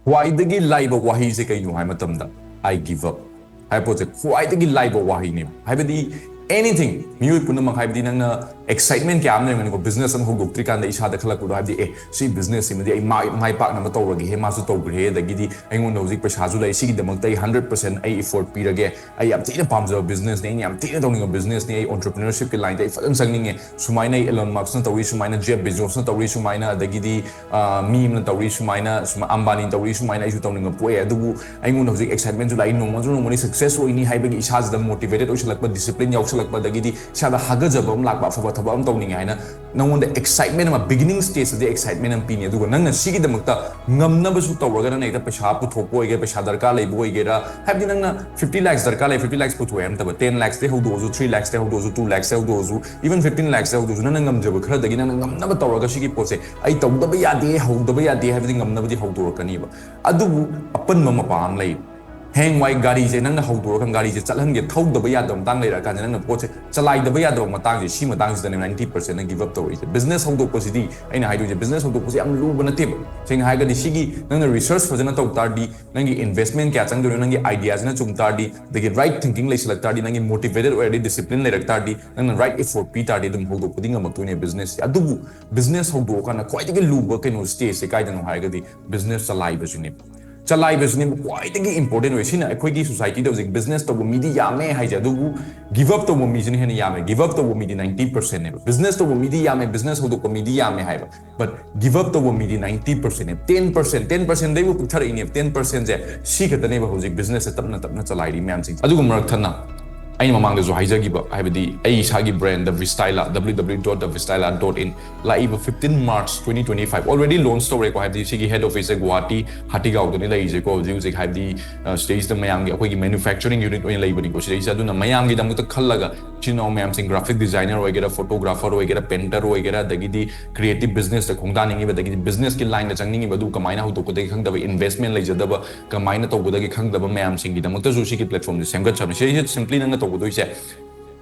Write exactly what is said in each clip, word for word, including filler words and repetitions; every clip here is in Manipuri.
ꯈ꯭ꯋꯥꯏꯗꯒꯤ ꯂꯥꯏꯕ ꯋꯥꯍꯩꯁꯦ ꯀꯩꯅꯣ ꯍꯥꯏ ꯃꯇꯝꯗ, "I give up" ꯍꯥꯏꯕ ꯄꯣꯠꯁꯦ ꯈ꯭ꯋꯥꯏꯗꯒꯤ ꯂꯥꯏꯕ ꯋꯥꯍꯩꯅꯦꯕ꯫ ꯍꯥꯏꯕꯗꯤ, anything, ꯃꯤꯑꯣꯏ ꯄꯨꯝꯅꯃꯛ, ꯍꯥꯏꯕꯗꯤ, ꯅꯪꯅ excitement ꯀꯌꯥ ꯑꯃ ꯂꯩꯔꯝꯒꯅꯤꯀꯣ, business ꯑꯃ ꯍꯧꯗꯣꯛꯇ꯭ꯔꯤꯀꯥꯟꯗ ꯏꯁꯥꯗ ꯈꯜꯂꯛꯄꯗꯣ, ꯍꯥꯏꯕꯗꯤ, "ꯑꯦ, ꯁꯤ business ꯁꯤꯃꯗꯤ ꯑꯩ ꯃꯥꯏ, ꯃꯥꯏ ꯄꯥꯛꯅꯕ ꯇꯧꯔꯒꯦꯍꯦ, ꯃꯥꯁꯨ ꯇꯧꯈ꯭ꯔꯦ, ꯑꯗꯒꯤꯗꯤ ꯑꯩꯉꯣꯟꯗ ꯍꯧꯖꯤꯛ ꯄꯩꯁꯥꯁꯨ ꯂꯩ, ꯁꯤꯒꯤꯗꯃꯛꯇ ꯑꯩ hundred percent ꯑꯩ effort ꯄꯤꯔꯒꯦ, ꯑꯩ ꯌꯥꯝ ꯊꯤꯅ ꯄꯥꯝꯖꯕ business ꯅꯤ, ꯑꯩꯅ ꯌꯥꯝ ꯊꯤꯅ ꯇꯧꯅꯤꯡꯕ business ꯅꯤ, ꯑꯩ entrepreneurship ꯀꯤ line ꯗ ꯑꯩ ꯐꯖꯅ ꯆꯪꯅꯤꯡꯉꯦ, ꯁꯨꯃꯥꯏꯅ ꯑꯩ Elon Musk ꯅ ꯇꯧꯔꯤ, ꯁꯨꯃꯥꯏꯅ Jeff Bezos ꯅ ꯇꯧꯔꯤ, ꯁꯨꯃꯥꯏꯅ, ꯑꯗꯒꯤꯗꯤ, ꯑ, ꯃꯤ ꯑꯃꯅ ꯇꯧꯔꯤ ꯁꯨꯃꯥꯏꯅ, ꯁꯨꯃꯥꯏ-, ꯑꯝꯕꯥꯅꯤ ꯇꯧꯔꯤ ꯁꯨꯃꯥꯏꯅ, ꯑꯩꯁꯨ ꯇꯧꯅꯤꯡꯕ ꯄꯣꯛꯑꯦ, ꯑꯗꯨꯕꯨ ꯑꯩꯉꯣꯟꯗ ꯍꯧꯖꯤꯛ excitement ꯁꯨ ꯂꯥꯛꯏ, ꯅꯣꯡꯃꯁꯨ ꯅꯣꯡꯃꯗꯤ success ꯑꯣꯏꯅꯤ ꯍꯥꯏꯕꯒꯤ ꯏꯁꯥꯁꯤꯗ motivated ꯑꯣꯏꯁꯜꯂꯛꯄ, discipline ꯌꯥꯎꯁꯜꯂꯛꯄ, ꯑꯗꯒꯤꯗꯤ ꯏꯁꯥꯗ ꯍꯥꯒꯠꯆꯕ ꯑꯃ ꯂꯥꯛꯄ, ꯑꯐꯕ ꯊꯕꯛ ꯑꯃ ꯇꯧꯅꯤꯡꯉꯦ ꯍꯥꯏꯅ ꯅꯪꯉꯣꯟꯗ excitement ꯑꯃ, beginning stage ꯇꯗꯤ excitement ꯑꯃ ꯄꯤꯅꯤ꯫ ꯑꯗꯨꯒ ꯅꯪꯅ ꯁꯤꯒꯤꯗꯃꯛꯇ ꯉꯝꯅꯕꯁꯨ ꯇꯧꯔꯒ, ꯅꯪꯅ ꯍꯦꯛꯇ ꯄꯩꯁꯥ ꯄꯨꯊꯣꯛꯄ ꯑꯣꯏꯒꯦꯔꯥ, ꯄꯩꯁꯥ ꯗꯔꯀꯥꯔ ꯂꯩꯕ ꯑꯣꯏꯒꯦꯔꯥ, ꯍꯥꯏꯕꯗꯤ, ꯅꯪꯅ fifty lakhs ꯗꯔꯀꯥꯔ ꯂꯩ, fifty lakhs ꯄꯨꯊꯣꯛꯑꯦ ꯍꯥꯏꯕ ꯅꯠꯇꯕ, ten lakhs ꯇꯩ ꯍꯧꯗꯣꯛꯑꯁꯨ, three lakhs ꯇꯩ ꯍꯧꯗꯣꯛꯑꯁꯨ, two lakhs ꯇꯩ ꯍꯧꯗꯣꯛꯑꯁꯨ, even fifteen lakhs ꯇꯩ ꯍꯧꯗꯣꯛꯑꯁꯨ, ꯅꯪꯅ ꯉꯝꯖꯕ ꯈꯔꯗꯒꯤ ꯅꯪꯅ ꯉꯝꯅꯕ ꯇꯧꯔꯒ, ꯁꯤꯒꯤ ꯄꯣꯠꯁꯦ ꯑꯩ ꯇꯧꯗꯕ ꯌꯥꯗꯦ, ꯍꯧꯗꯕ ꯌꯥꯗꯦ ꯍꯥꯏꯕꯗꯤ ꯉꯝꯅꯕꯗꯤ ꯍꯧꯗꯣꯔꯛꯀꯅꯤꯕ꯫ ꯑꯗꯨꯕꯨ ꯑꯄꯟꯕ ꯃꯄꯥ ꯑꯃ ꯂꯩ꯫ ꯍꯌꯦꯡꯋꯥꯏ ꯒꯥꯔꯤꯁꯦ ꯅꯪꯅ ꯍꯧꯗꯣꯔꯛꯑꯀꯥꯟꯗ, ꯒꯥꯔꯤꯁꯦ ꯆꯠꯍꯟꯒꯦ, ꯊꯧꯗꯕ ꯌꯥꯗꯕ ꯃꯇꯥꯡ ꯂꯩꯔꯛꯑꯀꯥꯟꯗ, ꯅꯪꯅ ꯄꯣꯠꯁꯦ ꯆꯂꯥꯏꯗꯕ ꯌꯥꯗꯕ ꯃꯇꯥꯡꯁꯦ, ꯁꯤ ꯃꯇꯥꯡꯁꯤꯗꯅꯦ ninety percent ꯅ give up ꯇꯧꯔꯛꯏꯁꯦ꯫ Business ꯍꯧꯗꯣꯛꯄꯁꯤꯗꯤ, ꯑꯩꯅ ꯍꯥꯏꯗꯣꯏꯁꯦ, business ꯍꯧꯗꯣꯛꯄꯁꯦ ꯌꯥꯝ ꯂꯨꯕ ꯅꯠꯇꯦꯕ꯫ ꯁꯦꯡꯅ ꯍꯥꯏꯔꯒꯗꯤ, ꯁꯤꯒꯤ ꯅꯪꯅ research ꯐꯖꯅ ꯇꯧ ꯇꯥꯔꯗꯤ, ꯅꯪꯒꯤ investment ꯀꯌꯥ ꯆꯪꯗꯣꯏꯅꯣ, ꯅꯪꯒꯤ idea ꯁꯤꯅ ꯆꯨꯝ ꯇꯥꯔꯗꯤ, ꯑꯗꯒꯤ right thinking ꯂꯩꯁꯜꯂꯛ ꯇꯥꯔꯗꯤ, ꯅꯪꯒꯤ motivated ꯑꯣꯏꯔꯗꯤ, discipline ꯂꯩꯔꯛ ꯇꯥꯔꯗꯤ, ꯅꯪꯅ right effort ꯄꯤ ꯇꯥꯔꯗꯤ, ꯑꯗꯨꯝ ꯍꯧꯗꯣꯛꯄꯗꯤ ꯉꯝꯃꯛꯇꯣꯏꯅꯦ business ꯁꯦ꯫ ꯑꯗꯨꯕꯨ business ꯍꯧꯗꯣꯛꯑꯀꯥꯟꯗ ꯈ꯭ꯋꯥꯏꯗꯒꯤ ꯂꯨꯕ ꯀꯩꯅꯣ stage ꯁꯦ ꯀꯥꯏꯗꯅꯣ ꯍꯥꯏꯔꯒꯗꯤ, business ꯆꯂꯥꯏꯕꯁꯤꯅꯦ꯫ ꯆꯂꯥꯏꯕꯁꯤꯅꯦ ꯈ꯭ꯋꯥꯏꯗꯒꯤ important ꯑꯣꯏ꯫ ꯁꯤꯅ ꯑꯩꯈꯣꯏꯒꯤ society ꯗ ꯍꯧꯖꯤꯛ business ꯇꯧꯕ ꯃꯤꯗꯤ ꯌꯥꯝꯃꯦ ꯍꯥꯏꯁꯦ, ꯑꯗꯨꯕꯨ give up ꯇꯧꯕ ꯃꯤꯁꯤꯅ ꯍꯦꯟꯅ ꯌꯥꯝꯃꯦ꯫ Give up ꯇꯧꯕ ꯃꯤꯗꯤ ninety percent ꯅꯦꯕ꯫ Business ꯇꯧꯕ ꯃꯤꯗꯤ ꯌꯥꯝꯃꯦ, business ꯍꯧꯗꯣꯛꯄ ꯃꯤꯗꯤ ꯌꯥꯝꯃꯦ ꯍꯥꯏꯕ, but give up ꯇꯧꯕ ꯃꯤꯗꯤ ninety percent ꯅꯦꯕ꯫ Ten percent, ten percent ꯗꯩꯕꯨ ꯄꯤꯛꯊꯔꯛꯏꯅꯦꯕ꯫ Ten percent ꯁꯦ, ꯁꯤ ꯈꯛꯇꯅꯦꯕ ꯍꯧꯖꯤꯛ business ꯁꯦ ꯇꯞꯅ ꯇꯞꯅ ꯆꯂꯥꯏꯔꯤ ꯃꯌꯥꯝꯁꯤꯡ꯫ ꯑꯗꯨꯒ ꯃꯔꯛ ꯊꯠꯅ ꯑꯩꯅ ꯃꯃꯥꯡꯗꯁꯨ ꯍꯥꯏꯖꯈꯤꯕ, ꯍꯥꯏꯕꯗꯤ, ꯑꯩ ꯏꯁꯥꯒꯤ brand The Vistila, W W W dot the vistila dot in, ꯂꯥꯛꯏꯕ fifteen March twenty twenty five, already launch ꯇꯧꯔꯦꯀꯣ, ꯍꯥꯏꯕꯗꯤ ꯁꯤꯒꯤ head office ꯁꯦ ꯒꯨꯋꯥꯍꯥꯇꯤ ꯍꯥꯇꯤꯒꯥꯎꯗꯅꯤ ꯂꯩꯔꯤꯁꯦꯀꯣ ꯍꯧꯖꯤꯛ ꯍꯧꯖꯤꯛ, ꯍꯥꯏꯕꯗꯤ, ꯑ, ꯁꯤꯗꯩꯁꯤꯗ ꯃꯌꯥꯝꯒꯤ ꯑꯩꯈꯣꯏꯒꯤ manufacturing unit ꯑꯣꯏꯅ ꯂꯩꯕꯅꯤꯀꯣ ꯁꯤꯗꯩꯁꯤꯗ꯫ ꯑꯗꯨꯅ ꯃꯌꯥꯝꯒꯤꯗꯃꯛꯇ ꯈꯜꯂꯒ, ꯏꯆꯤꯟ ꯏꯅꯥꯎ ꯃꯌꯥꯝꯁꯤꯡ, graphic designer ꯑꯣꯏꯒꯦꯔꯥ, photographer ꯑꯣꯏꯒꯦꯔꯥ, painter ꯑꯣꯏꯒꯦꯔꯥ, ꯑꯗꯒꯤꯗꯤ creative business ꯇ ꯈꯣꯡꯗꯥꯅꯤꯡꯉꯤꯕ, ꯑꯗꯒꯤꯗꯤ business ꯀꯤ line ꯗ ꯆꯪꯅꯤꯡꯉꯤꯕ, ꯑꯗꯨ ꯀꯃꯥꯏꯅ ꯍꯧꯗꯣꯛꯀꯗꯒꯦ ꯈꯪꯗꯕ, investment ꯂꯩꯖꯗꯕ, ꯀꯃꯥꯏꯅ ꯇꯧꯒꯗꯒꯦ ꯈꯪꯗꯕ ꯃꯌꯥꯝꯁꯤꯡꯒꯤꯗꯃꯛꯇꯁꯨ ꯁꯤꯒꯤ platform ꯁꯦ ꯁꯦꯝꯒꯠꯆꯕꯅꯤ꯫ ꯁꯤꯗꯩꯁꯤꯗ simply ꯅꯪꯅ ꯇꯧꯒꯗꯣꯏꯁꯦ,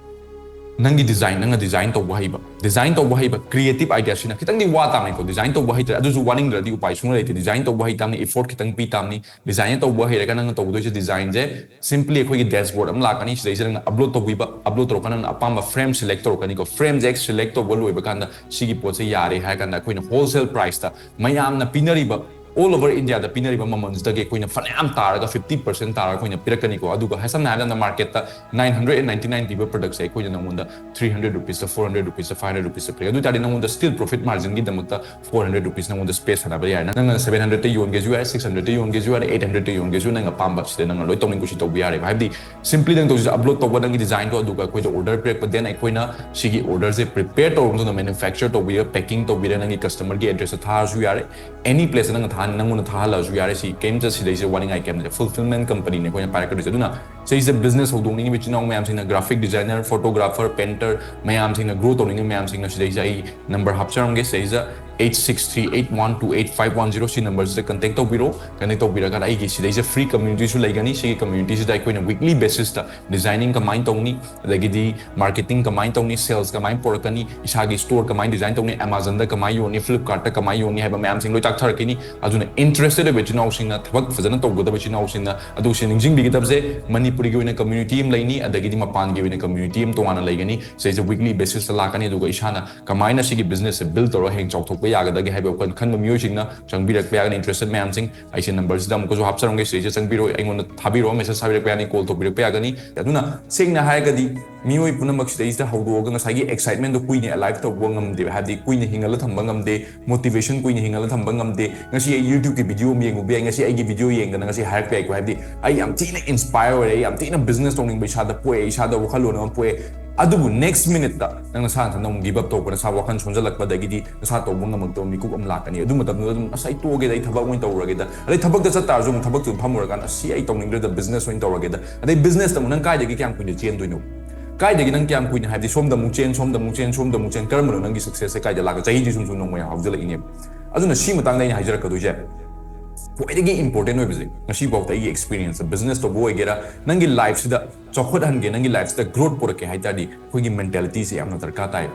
ꯅꯪꯒꯤ design, ꯅꯪꯅ design ꯇꯧꯕ ꯍꯩꯕ, design ꯇꯧꯕ ꯍꯩꯕ, creative idea ꯁꯤꯅ ꯈꯤꯇꯪꯗꯤ ꯋꯥ ꯇꯥꯕꯅꯤꯀꯣ꯫ Design ꯇꯧꯕ ꯍꯩꯇ꯭ꯔꯦ, ꯑꯗꯨꯁꯨ ꯋꯥꯅꯤꯡꯗ꯭ꯔꯗꯤ ꯎꯄꯥꯏ ꯁꯨꯡꯂꯩ ꯂꯩꯇꯦ꯫ Design ꯇꯧꯕ ꯍꯩ ꯇꯥꯕꯅꯤ, effort ꯈꯤꯇꯪ ꯄꯤ ꯇꯥꯕꯅꯤ꯫ Design ꯇꯧꯕ ꯍꯩꯔꯒ ꯅꯪꯅ ꯇꯧꯗꯣꯏꯁꯦ, design ꯁꯦ simply ꯑꯩꯈꯣꯏꯒꯤ dashboard ꯑꯃ ꯂꯥꯛꯀꯅꯤ, ꯁꯤꯗꯩꯁꯤꯗ ꯅꯪꯅ upload ꯇꯧꯕꯤꯕ, upload ꯇꯧꯔꯀꯥꯟꯗ ꯅꯪꯅ ꯑꯄꯥꯝꯕ frame select ꯇꯧꯔꯛꯀꯅꯤꯀꯣ꯫ Frame ꯁꯦ ꯍꯦꯛ select ꯇꯧꯕ ꯂꯣꯏꯕ ꯀꯥꯟꯗ ꯁꯤꯒꯤ ꯄꯣꯠꯁꯦ ꯌꯥꯔꯦ ꯍꯥꯏꯔ ꯀꯥꯟꯗ ꯑꯩꯈꯣꯏꯅ wholesale price ꯇ ꯃꯌꯥꯝꯅ ꯄꯤꯅꯔꯤꯕ, all over India ꯗ ꯄꯤꯅꯔꯤꯕ ꯃꯃꯜꯁꯤꯗꯒꯤ ꯑꯩꯈꯣꯏꯅ ꯐꯅꯌꯥꯝ ꯇꯥꯔꯒ fifty percent ꯇꯥꯔꯒ ꯑꯩꯈꯣꯏꯅ ꯄꯤꯔꯛꯀꯅꯤꯀꯣ꯫ ꯑꯗꯨꯒ ꯁꯝꯅ ꯍꯥꯏꯔꯕꯗ market ꯇ nine hundred and ninety nine ꯄꯤꯕ product ꯁꯦ ꯑꯩꯈꯣꯏꯅ ꯅꯉꯣꯟꯗ three hundred rupees ꯇ, four hundred rupees ꯇ, five hundred rupees ꯇ ꯄꯤꯔꯛꯑꯦ꯫ ꯑꯗꯨ ꯑꯣꯏ ꯇꯥꯔꯗꯤ ꯅꯉꯣꯟꯗ still profit margin ꯒꯤꯗꯃꯛꯇ four hundred rupees ꯅꯉꯣꯟꯗ space ꯁꯥꯟꯅꯕ ꯌꯥꯏ꯫ ꯅꯪꯅ seven hundred ꯇ ꯌꯣꯟꯒꯦꯁꯨ ꯌꯥꯏ, six hundred ꯇ ꯌꯣꯟꯒꯦꯁꯨ ꯌꯥꯏ, eight hundred ꯇ ꯌꯣꯟꯒꯦꯁꯨ, ꯅꯪ ꯑꯄꯥꯝꯕ ꯁꯤꯗ ꯅꯪꯅ ꯂꯣꯏ ꯇꯧꯅꯤꯡ ꯀꯨꯁꯤ ꯇꯧꯕ ꯌꯥꯔꯦꯕ꯫ ꯍꯥꯏꯕꯗꯤ simply ꯅꯪ ꯇꯧꯗꯣꯏꯁꯦ upload ꯇꯧꯕ, ꯅꯪꯒꯤ design ꯗꯣ, ꯑꯗꯨꯒ ꯑꯩꯈꯣꯏꯗ order ꯄꯤꯔꯛꯄ, then ꯑꯩꯈꯣꯏꯅ ꯁꯤꯒꯤ order ꯁꯦ prepare ꯇꯧꯔꯕ ꯃꯇꯨꯡꯗ manufacture ꯇꯧꯕꯤꯔꯒ, packing ꯇꯧꯕꯤꯔꯒ, ꯅꯪꯒꯤ customer ꯒꯤ address ꯇ ꯊꯥꯔꯁꯨ ꯌꯥꯔꯦ, any place ꯇ ꯅꯪꯅ ꯊꯥꯍꯟ-, ꯅꯪꯉꯣꯟꯗ ꯊꯥꯍꯜꯂꯛꯑꯁꯨ ꯌꯥꯔꯦ꯫ ꯁꯤ ꯀꯩꯝꯇ ꯁꯤꯗꯩꯁꯤꯗ ꯋꯥꯅꯤꯡꯉꯥꯏ ꯀꯩꯝ ꯂꯩꯇꯦ꯫ Fulfillment company ꯅꯦ ꯑꯩꯈꯣꯏꯅ ꯄꯥꯏꯔꯛꯀꯗꯣꯏꯁꯦ꯫ ꯑꯗꯨꯅ ꯁꯤꯗꯩꯁꯤꯗ business ꯍꯧꯗꯣꯛꯅꯤꯡꯉꯤꯕ ꯏꯆꯤꯟ ꯏꯅꯥꯎ ꯃꯌꯥꯝꯁꯤꯡꯅ, graphic designer, photographer, painter ꯃꯌꯥꯝꯁꯤꯡꯅ, grow ꯇꯧꯅꯤꯡꯉꯤꯕ ꯃꯌꯥꯝꯁꯤꯡꯅ ꯁꯤꯗꯩꯁꯤꯗ ꯑꯩ number ꯍꯥꯞꯆꯔꯝꯒꯦ꯫ ꯁꯤꯗꯩꯁꯤꯗ eight six three eight one two eight five one zero, ꯁꯤ number ꯁꯤꯗ contact ꯇꯧꯕꯤꯔꯣ꯫ Contact ꯇꯧꯕꯤꯔꯀꯥꯟꯗ ꯑꯩꯒꯤ ꯁꯤꯗꯩꯁꯤꯗ free community ꯁꯨ ꯂꯩꯒꯅꯤ꯫ ꯁꯤꯒꯤ community ꯁꯤꯗ ꯑꯩꯈꯣꯏꯅ weekly basis ꯇ designing ꯀꯃꯥꯏꯅ ꯇꯧꯅꯤ, ꯑꯗꯒꯤꯗꯤ marketing ꯀꯃꯥꯏꯅ ꯇꯧꯅꯤ, sales ꯀꯃꯥꯏꯅ ꯄꯨꯔꯛꯀꯅꯤ, ꯏꯁꯥꯒꯤ store ꯀꯃꯥꯏꯅ design ꯇꯧꯅꯤ, Amazon ꯗ ꯀꯃꯥꯏꯅ ꯌꯣꯟꯅꯤ, Flipkart ꯇ ꯀꯃꯥꯏꯅ ꯌꯣꯟꯅꯤ ꯍꯥꯏꯕ ꯃꯌꯥꯝꯁꯤꯡ ꯂꯣꯏ ꯇꯥꯛꯊꯔꯛꯈꯤꯅꯤ꯫ ꯑꯗꯨꯅ interested ꯑꯣꯏꯕ ꯏꯆꯤꯟ ꯏꯅꯥꯎꯁꯤꯡꯅ, ꯊꯕꯛ ꯐꯖꯅ ꯇꯧꯒꯗꯕ ꯏꯆꯤꯟ ꯏꯅꯥꯎꯁꯤꯡꯅ, ꯑꯗꯨ ꯁꯤ ꯅꯤꯡꯁꯤꯡꯕꯤꯒꯗꯕꯁꯦ, ꯃꯅꯤꯄꯨꯔꯒꯤ ꯑꯣꯏꯅ community ꯑꯃ ꯂꯩꯅꯤ, ꯑꯗꯒꯤꯗꯤ ꯃꯄꯥꯟꯒꯤ ꯑꯣꯏꯅ community ꯑꯃ ꯇꯣꯉꯥꯟꯅ ꯂꯩꯒꯅꯤ꯫ ꯁꯤꯁꯦ weekly basis ꯇ ꯂꯥꯛꯀꯅꯤ꯫ ꯑꯗꯨꯒ ꯏꯁꯥꯅ ꯀꯃꯥꯏꯅ ꯁꯤꯒꯤ business ꯁꯦ build ꯇꯧꯔꯒ ꯍꯌꯦꯡ ꯆꯥꯎꯊꯣꯛꯄ ꯌꯥꯒꯗꯒꯦ ꯍꯥꯏꯕ ꯋꯥꯈꯜ ꯈꯟꯕ ꯃꯤꯑꯣꯏꯁꯤꯡꯅ ꯆꯪꯕꯤꯔꯛꯄ ꯌꯥꯒꯅꯤ꯫ Interested ꯃꯌꯥꯝꯁꯤꯡ, ꯑꯩꯁꯦ number ꯁꯤꯗ ꯑꯃꯨꯛꯀꯁꯨ ꯍꯥꯞꯆꯔꯝꯒꯦ, ꯁꯤꯗꯩꯁꯤꯗ ꯆꯪꯕꯤꯔꯣ, ꯑꯩꯉꯣꯟꯗ ꯊꯥꯕꯤꯔꯛꯑꯣ, message ꯊꯥꯕꯤꯔꯛꯄ ꯌꯥꯅꯤ, call ꯇꯧꯕꯤꯔꯛꯄ ꯌꯥꯒꯅꯤ꯫ ꯑꯗꯨꯅ ꯁꯦꯡꯅ ꯍꯥꯏꯔꯒꯗꯤ ꯃꯤꯑꯣꯏ ꯄꯨꯝꯅꯃꯛ ꯁꯤꯗꯩꯁꯤꯗ ꯍꯧꯗꯣꯛꯑꯒ ꯉꯁꯥꯏꯒꯤ excitement ꯗꯣ ꯀꯨꯏꯅ alive ꯇꯧꯕ ꯉꯝꯗꯦꯕ, ꯍꯥꯏꯕꯗꯤ ꯀꯨꯏꯅ ꯍꯤꯡꯍꯜꯂ ꯊꯝꯕ ꯉꯝꯗꯦ, motivation ꯀꯨꯏꯅ ꯍꯤꯡꯍꯜꯂ ꯊꯝꯕ ꯉꯝꯗꯦ꯫ ꯉꯁꯤ ꯑꯩ YouTube ꯀꯤ video ꯑꯃ ꯌꯦꯡꯉꯨꯕ ꯌꯥꯏ, ꯉꯁꯤ ꯑꯩꯒꯤ video ꯌꯦꯡꯗꯅ ꯉꯁꯤ ꯍꯥꯏꯔꯛꯄ ꯌꯥꯏꯀꯣ, ꯍꯥꯏꯕꯗꯤ ꯑꯩ ꯌꯥꯝ ꯊꯤꯅ inspire ꯑꯣꯏꯔꯦ, ꯑꯩ ꯌꯥꯝ ꯊꯤꯅ business ꯇꯧꯅꯤꯡꯕ ꯏꯁꯥꯗ ꯄꯣꯛꯑꯦ, ꯏꯁꯥꯗ ꯋꯥꯈꯜꯂꯣꯟ ꯑꯃ ꯄꯣꯛꯑꯦ꯫ ꯑꯗꯨꯕꯨ next minute ꯇ ꯅꯪ ꯅꯁꯥ ꯅꯊꯟꯗ ꯑꯃꯨꯛ give up ꯇꯧꯕ, ꯅꯁꯥ ꯋꯥꯈꯜ ꯁꯣꯟꯖꯜꯂꯛꯄꯗꯒꯤꯗꯤ ꯅꯁꯥ ꯇꯧꯕ ꯉꯝꯃꯛꯇꯕ ꯃꯤꯀꯨꯞ ꯑꯃ ꯂꯥꯛꯀꯅꯤ꯫ ꯑꯗꯨ ꯃꯇꯝꯗꯨꯗ ꯑꯗꯨꯝ, "ꯑꯁ, ꯑꯩ ꯇꯣꯛꯑꯒꯦꯗ, ꯑꯩ ꯊꯕꯛ ꯑꯣꯏꯅ ꯇꯧꯔꯒꯦꯗ"꯫ ꯑꯗꯩ ꯊꯕꯛꯇ ꯆꯠ ꯇꯥꯔꯁꯨ ꯑꯃꯨꯛ ꯊꯕꯛꯇꯨ ꯐꯝꯃꯨꯔꯀꯥꯟꯗ, "ꯑꯁ, ꯁꯤ ꯑꯩ ꯇꯧꯅꯤꯡꯗ꯭ꯔꯦꯗ, business ꯑꯣꯏꯅ ꯇꯧꯔꯒꯦꯗ"꯫ ꯑꯗꯩ business ꯇ ꯑꯃꯨꯛ ꯅꯪ ꯀꯥꯏꯗꯒꯤ ꯀꯌꯥꯝ ꯀꯨꯏꯅ ꯆꯦꯟꯗꯣꯏꯅꯣ? ꯀꯥꯏꯗꯒꯤ ꯅꯪ ꯀꯌꯥꯝ ꯀꯨꯏꯅ, ꯍꯥꯏꯕꯗꯤ ꯁꯣꯝꯗ ꯑꯃꯨꯛ ꯆꯦꯟ, ꯁꯣꯝꯗ ꯑꯃꯨꯛ ꯆꯦꯟ, ꯁꯣꯝꯗ ꯑꯃꯨꯛ ꯆꯦꯟ, ꯀꯔꯝꯕꯅꯣ ꯅꯪꯒꯤ success ꯁꯦ ꯀꯥꯏꯗ ꯂꯥꯛꯀ-, ꯆꯍꯤꯗꯤ ꯁꯨꯝ ꯁꯨꯝ ꯅꯣꯡꯃ ꯌꯥꯝ ꯍꯧꯖꯤꯜꯂꯛꯏꯅꯦꯕ꯫ ꯑꯗꯨꯅ ꯁꯤ ꯃꯇꯥꯡꯗ ꯑꯩꯅ ꯍꯥꯏꯖꯔꯛꯀꯗꯣꯏꯁꯦ, ꯈ꯭ꯋꯥꯏꯗꯒꯤ important ꯑꯣꯏꯕꯁꯦ, ꯉꯁꯤꯐꯥꯎꯗ ꯑꯩꯒꯤ experience ꯇ, business ꯇꯧꯕ ꯑꯣꯏꯒꯦꯔꯥ, ꯅꯪꯒꯤ life ꯁꯤꯗ ꯆꯥꯎꯈꯠꯍꯟꯒꯦ, ꯅꯪꯒꯤ ꯂꯥꯏꯐꯁꯤꯗ ꯒ꯭ꯔꯣꯠ ꯄꯨꯔꯛꯀꯦ ꯍꯥꯏ ꯇꯥꯔꯗꯤ ꯑꯩꯈꯣꯏꯒꯤ ꯃꯦꯟꯇꯦꯂꯤꯇꯤꯁꯦ ꯌꯥꯝꯅ ꯗꯔꯀꯥꯔ ꯇꯥꯏ꯫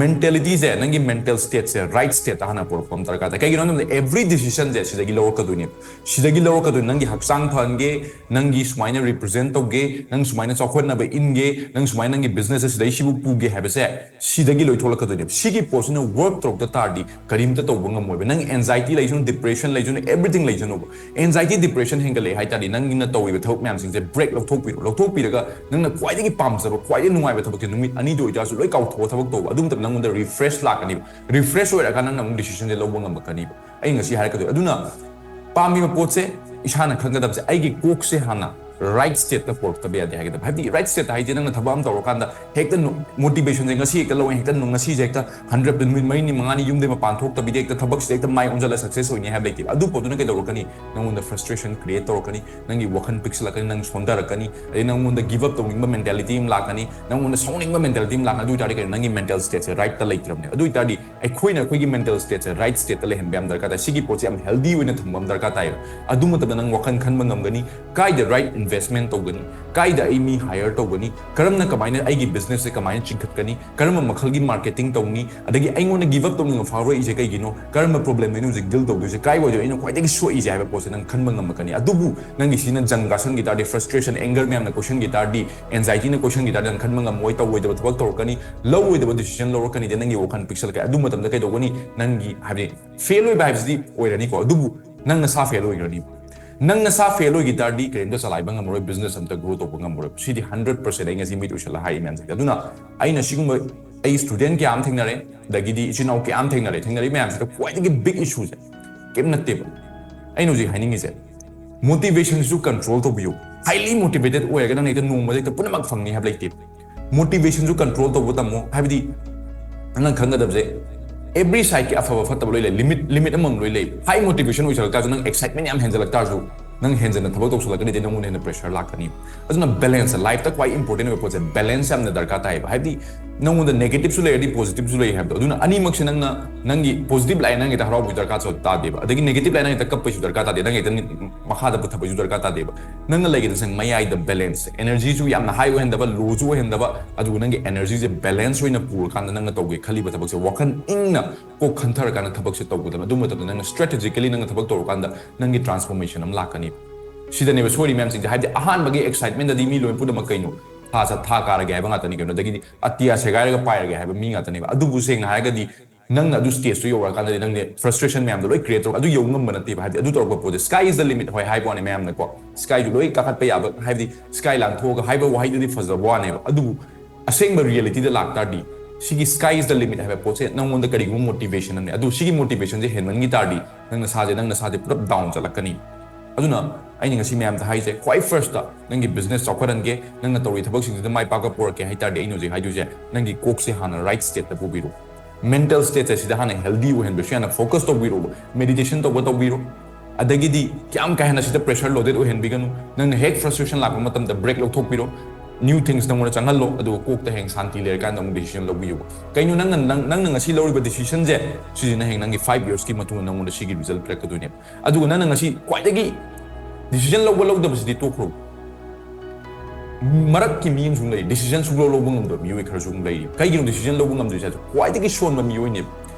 ꯃꯦꯟꯇꯦꯂꯤꯇꯤꯁꯦ, ꯅꯪꯒꯤ ꯃꯦꯟꯇꯦꯜ ꯁ꯭ꯇꯦꯠꯁꯦ ꯔꯥꯏꯠ ꯁ꯭ꯇꯦꯠꯇ ꯍꯥꯟꯅ ꯄꯨꯔꯛꯄ ꯑꯃ ꯗꯔꯀꯥꯔ ꯇꯥꯏ꯫ ꯀꯩꯒꯤꯅꯣ ꯍꯥꯏꯕꯗ ꯑꯦꯕ꯭ꯔꯤ ꯗꯤꯁꯤꯖꯟꯁꯦ ꯁꯤꯗꯒꯤ ꯂꯧꯔꯛꯀꯗꯣꯏꯅꯦꯕ꯫ ꯁꯤꯗꯒꯤ ꯂꯧꯔꯛꯀꯗꯣꯏꯅꯤ꯫ ꯅꯪꯒꯤ ꯍꯛꯆꯥꯡ ꯐꯍꯟꯒꯦ, ꯅꯪꯒꯤ ꯁꯨꯃꯥꯏꯅ ꯔꯤꯄ꯭ꯔꯖꯦꯟ ꯇꯧꯒꯦ, ꯅꯪ ꯁꯨꯃꯥꯏꯅ ꯆꯥꯎꯈꯠꯅꯕ ꯏꯟꯒꯦ, ꯅꯪ ꯁꯨꯃꯥꯏꯅ ꯅꯪꯒꯤ ꯕꯤꯖꯤꯅꯦꯁꯁꯦ ꯁꯤꯗꯩ ꯁꯤꯕꯨ ꯄꯨꯒꯦ ꯍꯥꯏꯕꯁꯦ ꯁꯤꯗꯒꯤ ꯂꯣꯏ ꯊꯣꯛꯂꯛꯀꯗꯣꯏꯅꯦꯕ꯫ ꯁꯤꯒꯤ ꯄꯣꯠꯁꯤꯅ ꯋꯔꯛ ꯇꯧꯔꯛꯇ ꯇꯥꯔꯗꯤ ꯀꯔꯤꯝꯇ ꯇꯧꯕ ꯉꯝꯃꯣꯏꯕ꯫ ꯅꯪ ꯑꯦꯟꯖꯥꯏꯇꯤ ꯂꯩꯁꯅꯨ, ꯗꯤꯄ꯭ꯔꯦꯁꯟ ꯂꯩꯁꯅꯨ, ꯑꯦꯕ꯭ꯔꯤꯊꯤꯡ ꯂꯩꯁꯅꯨꯕ꯫ ꯑꯦꯟꯖꯥꯏꯇꯤ, ꯗꯤꯄ꯭ꯔꯦꯁꯟ ꯍꯦꯟꯒꯠꯂꯛꯑꯦ ꯍꯥꯏ ꯇꯥꯔꯗꯤ ꯅꯪꯒꯤꯅ ꯇꯧꯔꯤꯕ ꯊꯕꯛ ꯃꯌꯥꯝꯁꯤꯡꯁꯦ ꯕ꯭ꯔꯦꯛ ꯂꯧꯊꯣꯛꯄꯤꯔꯣ꯫ ꯂꯧꯊꯣꯛꯄꯤꯔꯒ ꯅꯪꯅ ꯈ꯭ꯋꯥꯏꯗꯒꯤ ꯄꯥꯝꯖꯕ, ꯈ꯭ꯋꯥꯏꯗꯒꯤ ꯅꯨꯡꯉꯥꯏꯕ ꯊꯕꯛꯁꯦ ꯅꯨꯃꯤꯠ ꯑꯅꯤꯗ ꯑꯣꯏꯇꯥꯔꯁꯨ ꯂꯣꯏ ꯀꯥꯎꯊꯣꯛꯑ ꯊꯕꯛ ꯇꯧꯕ꯫ ꯑꯗꯨ ꯃꯇꯝꯗ ꯅꯪꯉꯣꯟꯗ ꯔꯤꯐ꯭ꯔꯦꯁ ꯂꯥꯛꯀꯅꯤꯕ꯫ ꯔꯤꯐ꯭ꯔꯦꯁ ꯑꯣꯏꯔꯀꯥꯟꯗ ꯅꯪꯅ ꯑꯃꯨꯛ ꯗꯤꯁꯤꯖꯟꯁꯦ ꯂꯧꯕ ꯉꯝꯃꯛꯀꯅꯤꯕ꯫ ꯑꯩ ꯉꯁꯤ ꯍꯥꯏꯔꯛꯀꯗꯣꯏ ꯑꯗꯨꯅ ꯄꯥꯝꯃꯤꯕ ꯄꯣꯠꯁꯦ ꯏꯁꯥꯅ ꯈꯪꯒꯗꯕꯁꯦ, ꯑꯩꯒꯤ ꯀꯣꯛꯁꯦ ꯍꯥꯟꯅ ꯔꯥꯏꯠ ꯁ꯭ꯇꯦꯠꯇ ꯄꯨꯔꯛꯇꯕ ꯌꯥꯗꯦ ꯍꯥꯏꯒꯗꯕ꯫ ꯍꯥꯏꯕꯗꯤ ꯔꯥꯏꯠ ꯁ꯭ꯇꯦꯠꯇ ꯍꯥꯏꯁꯦ ꯅꯪꯅ ꯊꯕꯛ ꯑꯃ ꯇꯧꯔꯀꯥꯟꯗ ꯍꯦꯛꯇ ꯃꯣꯇꯤꯚꯦꯁꯟꯁꯦ ꯉꯁꯤ ꯍꯦꯛꯇ ꯂꯧꯋꯦ, ꯍꯦꯛꯇ ꯉꯁꯤꯁꯦ ꯍꯦꯛꯇ ꯍꯟꯗ꯭ꯔꯦꯠ ꯅꯨꯃꯤꯠ ꯃꯔꯤꯅꯤ ꯃꯉꯥꯅꯤ ꯌꯨꯝꯗꯩ ꯃꯄꯥꯟ ꯊꯣꯛꯇꯕꯤꯗ ꯍꯦꯛꯇ ꯊꯕꯛꯁꯤꯗ ꯍꯦꯛꯇ ꯃꯥꯏ ꯑꯣꯟꯁꯤꯜꯂ ꯁꯛꯁꯦꯁ ꯑꯣꯏꯅꯤ ꯍꯥꯏꯕ ꯂꯩꯇꯦꯕ꯫ ꯑꯗꯨ ꯄꯣꯠꯇꯨꯅ ꯀꯩꯗꯧꯔꯛꯀꯅꯤ? ꯅꯪꯉꯣꯟꯗ ꯐ꯭ꯔꯁꯇ꯭ꯔꯦꯁꯟ ꯀ꯭ꯔꯤꯌꯦꯠ ꯇꯧꯔꯛꯀꯅꯤ, ꯅꯪꯒꯤ ꯋꯥꯈꯜ ꯄꯤꯛꯁꯜꯂꯛꯀꯅꯤ, ꯅꯪ ꯁꯣꯟꯊꯔꯛꯀꯅꯤ, ꯑꯗꯩ ꯅꯪꯉꯣꯟꯗ ꯒꯤꯞ ꯑꯞ ꯇꯧꯅꯤꯡꯕ ꯃꯦꯟꯇꯦꯂꯤꯇꯤ ꯑꯃ ꯂꯥꯛꯀꯅꯤ, ꯅꯪꯉꯣꯟꯗ ꯁꯥꯎꯅꯤꯡꯕ ꯃꯦꯟꯇꯦꯂꯤꯇꯤ ꯑꯃ ꯂꯥꯛꯀꯅꯤ꯫ ꯑꯗꯨ ꯑꯣꯏꯇꯥꯔꯗꯤ ꯀꯩꯅꯣ? ꯅꯪꯒꯤ ꯃꯦꯟꯇꯦꯜ ꯁ꯭ꯇꯦꯠꯁꯦ ꯔꯥꯏꯠꯇ ꯂꯩꯇ꯭ꯔꯕꯅꯦ꯫ ꯑꯗꯨ ꯑꯣꯏꯇꯥꯔꯗꯤ ꯑꯩꯈꯣꯏꯅ ꯑꯩꯈꯣꯏꯒꯤ ꯃꯦꯟꯇꯦꯜ ꯁ꯭ꯇꯦꯠꯁꯦ ꯔꯥꯏꯠ ꯁ꯭ꯇꯦꯠꯇ ꯂꯩꯍꯟꯕ ꯌꯥꯝ ꯗꯔꯀꯥꯔ ꯇꯥꯏ꯫ ꯁꯤꯒꯤ ꯄꯣꯠꯁꯦ ꯌꯥꯝ ꯍꯦꯜꯗꯤ ꯑꯣꯏꯅ ꯊꯝꯕ ꯑꯃ ꯗꯔꯀꯥꯔ ꯇꯥꯏꯌꯦꯕ꯫ ꯑꯗꯨ ꯃꯇꯝꯗ ꯅꯪ ꯋꯥꯈꯜ ꯈꯟꯕ ꯉꯝꯒꯅꯤ, ꯀꯥꯏꯗ ꯔꯥꯏꯠ ꯏꯟꯚꯦꯁ꯭ꯠꯃꯦꯟ ꯇꯧꯒꯅꯤ, ꯀꯥꯏꯗ ꯑꯩ ꯃꯤ ꯍꯥꯏꯌꯔ ꯇꯧꯒꯅꯤ, ꯀꯔꯝꯅ ꯀꯃꯥꯏꯅ ꯑꯩꯒꯤ ꯕꯤꯖꯤꯅꯦꯁꯁꯦ ꯀꯃꯥꯏꯅ ꯆꯤꯡꯈꯠꯀꯅꯤ, ꯀꯔꯝꯕ ꯃꯈꯜꯒꯤ ꯃꯥꯔꯀꯦꯇꯤꯡ ꯇꯧꯅꯤ, ꯑꯗꯒꯤ ꯑꯩꯉꯣꯟꯗ ꯒꯤꯞ ꯑꯞ ꯇꯧꯅꯤꯡꯕ ꯐꯥꯎꯔꯛꯏꯁꯦ ꯀꯩꯒꯤꯅꯣ, ꯀꯔꯝꯕ ꯄ꯭ꯔꯣꯕ꯭ꯂꯦꯝꯗꯩꯅꯣ ꯍꯧꯖꯤꯛ ꯗꯤꯜ ꯇꯧꯗꯣꯏꯁꯦ, ꯀꯥꯏ ꯋꯥꯏꯗꯣ ꯑꯩꯅ ꯈ꯭ꯋꯥꯏꯗꯒꯤ ꯁꯣꯛꯏꯁꯦ ꯍꯥꯏꯕ ꯄꯣꯠꯁꯦ ꯅꯪ ꯈꯟꯕ ꯉꯝꯃꯛꯀꯅꯤ꯫ ꯑꯗꯨꯕꯨ ꯅꯪꯒꯤ ꯁꯤꯅ ꯖꯪ ꯀꯥꯁꯟꯈꯤ ꯇꯥꯔꯗꯤ, ꯐ꯭ꯔꯁꯇ꯭ꯔꯦꯁꯟ, ꯑꯦꯡꯒꯔ ꯃꯌꯥꯝꯅ ꯀꯣꯏꯁꯟꯈꯤ ꯇꯥꯔꯗꯤ, ꯑꯦꯟꯖꯥꯏꯇꯤꯅ ꯀꯣꯏꯁꯟꯈꯤ ꯇꯥꯔꯗꯤ ꯅꯪ ꯈꯟꯕ ꯉꯝꯃꯣꯏ, ꯇꯧꯔꯣꯏꯗꯕ ꯊꯕꯛ ꯇꯧꯔꯛꯀꯅꯤ, ꯂꯧꯔꯣꯏꯗꯕ ꯗꯤꯁꯤꯖꯟ ꯂꯧꯔꯛꯀꯅꯤꯗꯤ ꯅꯪꯒꯤ ꯋꯥꯈꯜ ꯄꯤꯛꯁꯜꯂꯛꯀꯅꯤ꯫ ꯑꯗꯨ ꯃꯇꯝꯗ ꯀꯩꯗꯧꯒꯅꯤ? ꯅꯪꯒꯤ, ꯍꯥꯏꯕꯗꯤ, ꯐꯦꯜ ꯑꯣꯏꯕ ꯍꯥꯏꯕꯁꯤꯗꯤ ꯑꯣꯏꯔꯅꯤꯀꯣ, ꯑꯗꯨꯕꯨ ꯅꯪ ꯅꯁꯥ ꯐꯦꯜ ꯑꯣꯏꯈ꯭ꯔꯅꯤ꯫ ꯅꯪ ꯅꯁꯥ ꯐꯦꯜ ꯑꯣꯏꯈꯤ ꯇꯥꯔꯗꯤ ꯀꯔꯤꯝꯇ ꯆꯂꯥꯏꯕ ꯉꯝꯃꯔꯣꯏ, ꯕꯤꯖꯤꯅꯦꯁ ꯑꯝꯇ ꯒ꯭ꯔꯣ ꯇꯧꯕ ꯉꯝꯃꯔꯣꯏ꯫ ꯁꯤꯗꯤ ꯍꯟꯗ꯭ꯔꯦꯠ ꯄꯔꯁꯦꯟ ꯑꯩ ꯉꯁꯤ ꯃꯤꯠ ꯎꯏꯁꯜꯂ ꯍꯥꯏꯔꯤ ꯃꯌꯥꯝꯁꯦ꯫ ꯑꯗꯨꯅ ꯑꯩꯅ ꯁꯤꯒꯨꯝꯕ, ꯑꯩ ꯁ꯭ꯇꯨꯗꯦꯟ ꯀꯌꯥ ꯑꯃ ꯊꯦꯡꯅꯔꯦ, ꯑꯗꯒꯤꯗꯤ ꯏꯆꯤꯟ ꯏꯅꯥꯎ ꯀꯌꯥ ꯑꯃ ꯊꯦꯡꯅꯔꯦ꯫ ꯊꯦꯡꯅꯔꯤ ꯃꯌꯥꯝꯁꯤꯗ ꯈ꯭ꯋꯥꯏꯗꯒꯤ ꯕꯤꯛ ꯏꯁꯨꯁꯦ ꯀꯩꯝ ꯅꯠꯇꯦꯕ꯫ ꯑꯩꯅ ꯍꯧꯖꯤꯛ ꯍꯥꯏꯅꯤꯡꯉꯤꯁꯦ, ꯃꯣꯇꯤꯚꯦꯁꯟꯁꯤꯁꯨ ꯀꯟꯇ꯭ꯔꯣꯜ ꯇꯧꯕꯤꯌꯨ꯫ ꯍꯥꯏꯂꯤ ꯃꯣꯇꯤꯚꯦꯇꯦꯠ ꯑꯣꯏꯔꯒ ꯅꯪ ꯍꯦꯛꯇ ꯅꯣꯡꯃꯗ ꯍꯦꯛꯇ ꯄꯨꯝꯅꯃꯛ ꯐꯪꯅꯤ ꯍꯥꯏꯕ ꯂꯩꯇꯦ꯫ ꯃꯣꯇꯤꯚꯦꯁꯟꯁꯨ ꯀꯟꯇ꯭ꯔꯣꯜ ꯇꯧꯕ ꯇꯝꯃꯣ꯫ ꯍꯥꯏꯕꯗꯤ ꯅꯪꯅ ꯈꯪꯒꯗꯕꯁꯦ, ꯑꯦꯕ꯭ꯔꯤ ꯁꯥꯏꯠꯀꯤ ꯑꯐꯕ ꯐꯠꯇꯕ ꯂꯣꯏ ꯂꯩ, ꯂꯤꯃꯤꯠ, ꯂꯤꯃꯤꯠ ꯑꯃꯃꯝ ꯂꯣꯏ ꯂꯩ꯫ ꯍꯥꯏ ꯃꯣꯇꯤꯚꯦꯁꯟ ꯑꯣꯏꯁꯜꯂꯛ ꯇꯥꯔꯁꯨ, ꯅꯪ ꯑꯦꯛꯁꯥꯏꯠꯃꯦꯟ ꯌꯥꯝ ꯍꯦꯟꯖꯜꯂꯛ ꯇꯥꯔꯁꯨ, ꯅꯪ ꯍꯦꯟꯖꯟꯅ ꯊꯕꯛ ꯇꯧꯁꯜꯂꯛꯀꯅꯤꯗꯤ ꯅꯪꯉꯣꯟꯗ ꯍꯦꯟꯅ ꯄ꯭ꯔꯦꯁꯔ ꯂꯥꯛꯀꯅꯤ꯫ ꯑꯗꯨꯅ ꯕꯦꯂꯦꯟꯁꯁꯦ, ꯂꯥꯏꯐꯇ ꯈ꯭ꯋꯥꯏ ꯏꯝꯄꯣꯔꯇꯦꯟ ꯑꯣꯏꯕ ꯄꯣꯠꯁꯦ ꯕꯦꯂꯦꯟꯁ ꯌꯥꯝꯅ ꯗꯔꯀꯥꯔ ꯇꯥꯏꯌꯦꯕ꯫ ꯍꯥꯏꯕꯗꯤ ꯅꯪꯉꯣꯟꯗ negative ꯁꯨ ꯂꯩꯔꯗꯤ positive ꯁꯨ ꯂꯩ ꯍꯥꯏꯕꯗꯣ꯫ ꯑꯗꯨꯅ ꯑꯅꯤꯃꯛꯁꯦ ꯅꯪꯅ, ꯅꯪꯒꯤ positive ꯂꯥꯛꯑꯦ, ꯅꯪ ꯍꯦꯛꯇ ꯍꯔꯥꯎꯕꯒꯤ ꯗꯔꯀꯥꯔꯁꯨ ꯇꯥꯗꯦꯕ, ꯑꯗꯒꯤ negative ꯂꯥꯛꯑꯦ, ꯅꯪ ꯍꯦꯛꯇ ꯀꯞꯄꯩꯁꯨ ꯗꯔꯀꯥꯔ ꯇꯥꯗꯦ, ꯅꯪ ꯍꯦꯛꯇ ꯃꯈꯥꯗ ꯄꯨꯊꯕꯩꯁꯨ ꯗꯔꯀꯥꯔ ꯇꯥꯗꯦꯕ꯫ ꯅꯪꯅ ꯂꯩꯒꯗꯕꯁꯦ ꯃꯌꯥꯏꯗ balance, energy ꯁꯨ ꯌꯥꯝꯅ high ꯑꯣꯏꯍꯟꯗꯕ, low ꯁꯨ ꯑꯣꯏꯍꯟꯗꯕ, ꯑꯗꯨꯒ ꯅꯪꯒꯤ energy ꯁꯦ balance ꯑꯣꯏꯅ ꯄꯨꯔꯀꯥꯟꯗ ꯅꯪꯅ ꯇꯧꯒꯦ ꯈꯜꯂꯤꯕ ꯊꯕꯛꯁꯦ ꯋꯥꯈꯜ ꯏꯪꯅ ꯀꯣꯛ ꯈꯟꯊꯔꯀꯥꯟꯗ ꯊꯕꯛꯁꯦ ꯇꯧꯒꯗꯕꯅꯤ꯫ ꯑꯗꯨ ꯃꯇꯝꯗ ꯅꯪꯅ strategically ꯅꯪꯅ ꯊꯕꯛ ꯇꯧꯔꯀꯥꯟꯗ ꯅꯪꯒꯤ transformation ꯑꯃ ꯂꯥꯛꯀꯅꯤ꯫ ꯁꯤꯗꯅꯦꯕ ꯁꯣꯏꯔꯤ ꯃꯌꯥꯝꯁꯤꯡꯁꯦ꯫ ꯍꯥꯏꯕꯗꯤ ꯑꯍꯥꯟꯕꯒꯤ excitement ꯗꯗꯤ ꯃꯤ ꯂꯣꯏ ꯄꯨꯝꯅꯃꯛ ꯀꯩꯅꯣ, ꯊꯥ ꯆꯠ-, ꯊꯥ ꯀꯥꯔꯒꯦ ꯍꯥꯏꯕ ꯉꯥꯛꯇꯅꯤ ꯀꯩꯅꯣ, ꯑꯗꯒꯤꯗꯤ ꯑꯇꯤꯌꯥ ꯁꯦꯒꯥꯏꯔꯒ ꯄꯥꯏꯔꯒꯦ ꯍꯥꯏꯕ ꯃꯤ ꯉꯥꯛꯇꯅꯦꯕ꯫ ꯑꯗꯨꯕꯨ ꯁꯦꯡꯅ ꯍꯥꯏꯔꯒꯗꯤ ꯅꯪꯅ ꯑꯗꯨ stage ꯇꯨ ꯌꯧꯔꯀꯥꯟꯗꯗꯤ ꯅꯪꯗꯤ frustration ꯃꯌꯥꯝꯗꯣ ꯂꯣꯏ create ꯇꯧꯔꯒ ꯑꯗꯨ ꯌꯧ ꯉꯝꯕ ꯅꯠꯇꯦꯕ꯫ ꯍꯥꯏꯕꯗꯤ ꯑꯗꯨ ꯇꯧꯔꯛꯄ ꯄꯣꯠꯁꯦ, sky is the limit꯫ ꯍꯣꯏ, ꯍꯥꯏꯕ ꯋꯥꯅꯤ ꯃꯌꯥꯝꯅꯀꯣ, sky ꯗꯨ ꯂꯣꯏ ꯀꯥꯈꯠꯄ ꯌꯥꯕ, ꯍꯥꯏꯕꯗꯤ sky ꯂꯥꯟꯊꯣꯛꯑꯒ ꯍꯥꯏꯕ ꯋꯥꯍꯩꯗꯨꯗꯤ ꯐꯖꯕ ꯋꯥꯅꯦꯕ꯫ ꯑꯗꯨꯕꯨ ꯑꯁꯦꯡꯕ reality ꯗ ꯂꯥꯛꯇꯥꯔꯗꯤ, ꯁꯤꯒꯤ sky is the limit ꯍꯥꯏꯕ ꯄꯣꯠꯁꯦ ꯅꯪꯉꯣꯟꯗ ꯀꯔꯤꯒꯨꯝꯕ motivation ꯑꯃꯅꯦ, ꯑꯗꯨ ꯁꯤꯒꯤ motivation ꯁꯦ ꯍꯦꯟꯃꯟꯈꯤ ꯇꯥꯔꯗꯤ, ꯅꯪ ꯅꯁꯥꯁꯦ, ꯅꯪ ꯅꯁꯥꯁꯦ ꯄꯨꯂꯞ down ꯆꯠꯂꯛꯀꯅꯤ꯫ ꯑꯗꯨꯅ ꯑꯩꯅ ꯉꯁꯤ ꯃꯌꯥꯝꯗ ꯍꯥꯏꯁꯦ, ꯈ꯭ꯋꯥꯏ first ꯇ ꯅꯪꯒꯤ business ꯆꯥꯎꯈꯠꯍꯟꯒꯦ, ꯅꯪꯅ ꯇꯧꯔꯤ ꯊꯕꯛꯁꯤꯡꯁꯤꯗ ꯃꯥꯏ ꯄꯥꯛꯄ ꯄꯨꯔꯛꯀꯦ ꯍꯥꯏ ꯇꯥꯔꯗꯤ, ꯑꯩꯅ ꯍꯧꯖꯤꯛ ꯍꯥꯏꯗꯣꯏꯁꯦ, ꯅꯪꯒꯤ ꯀꯣꯛꯁꯦ ꯍꯥꯟꯅ right state ꯇ ꯄꯨꯕꯤꯔꯣ꯫ Mental state ꯁꯦ ꯁꯤꯗ ꯍꯥꯟꯅ healthy ꯑꯣꯏꯍꯟꯕꯁꯨ ꯌꯥꯅ focus ꯇꯧꯕꯤꯔꯣꯕ, meditation ꯇꯧꯕ ꯇꯧꯕꯤꯔꯣ꯫ ꯑꯗꯒꯤꯗꯤ ꯌꯥꯝ ꯀꯥ ꯍꯦꯟꯅ ꯁꯤꯗ pressure loaded ꯑꯣꯏꯍꯟꯕꯤꯒꯅꯨ꯫ ꯅꯪꯅ ꯍꯦꯛ frustration ꯂꯥꯛꯄ ꯃꯇꯝꯗ break ꯂꯧꯊꯣꯛꯄꯤꯔꯣ, new things ꯅꯪꯉꯣꯟꯗ ꯆꯪꯍꯜꯂꯣ, ꯑꯗꯨꯒ ꯀꯣꯛꯇ ꯍꯌꯦꯡ ꯁꯥꯟꯇꯤ ꯂꯩꯔꯀꯥꯟꯗ ꯑꯃꯨꯛ decision ꯂꯧꯕꯤꯌꯨꯕ꯫ ꯀꯩꯅꯣ ꯅꯪꯅ, ꯅꯪ-, ꯅꯪꯅ ꯉꯁꯤ ꯂꯧꯔꯤꯕ decision ꯁꯦ, ꯁꯤꯁꯤꯅ ꯍꯌꯦꯡ ꯅꯪꯒꯤ five years ꯀꯤ ꯃꯇꯨꯡꯗ ꯅꯪꯉꯣꯟꯗ ꯁꯤꯒꯤ result ꯄꯤꯔꯛꯀꯗꯣꯏꯅꯦꯕ꯫ ꯑꯗꯨꯒ ꯅꯪꯅ ꯉꯁꯤ ꯈ꯭ꯋꯥꯏꯗꯒꯤ decision ꯂꯧꯕ ꯂꯧꯗꯕꯁꯤꯗꯤ ꯇꯣꯛꯈ꯭ꯔꯣ꯫ ꯃꯔꯛꯀꯤ ꯃꯤ ꯑꯃꯁꯨ ꯂꯩ, decision ꯁꯨꯡꯂꯧ ꯂꯧꯕ ꯉꯝꯗꯕ ꯃꯤꯑꯣꯏ ꯈꯔꯁꯨ ꯑꯃꯨꯛ ꯂꯩꯔꯤ꯫ ꯀꯩꯒꯤꯅꯣ decision ꯂꯧꯕ ꯉꯝꯗ꯭ꯔꯤꯁꯦ ꯍꯥꯏꯕꯁꯦ? ꯈ꯭ꯋꯥꯏꯗꯒꯤ ꯁꯣꯟꯕ ꯃꯤꯑꯣꯏꯅꯦꯕ꯫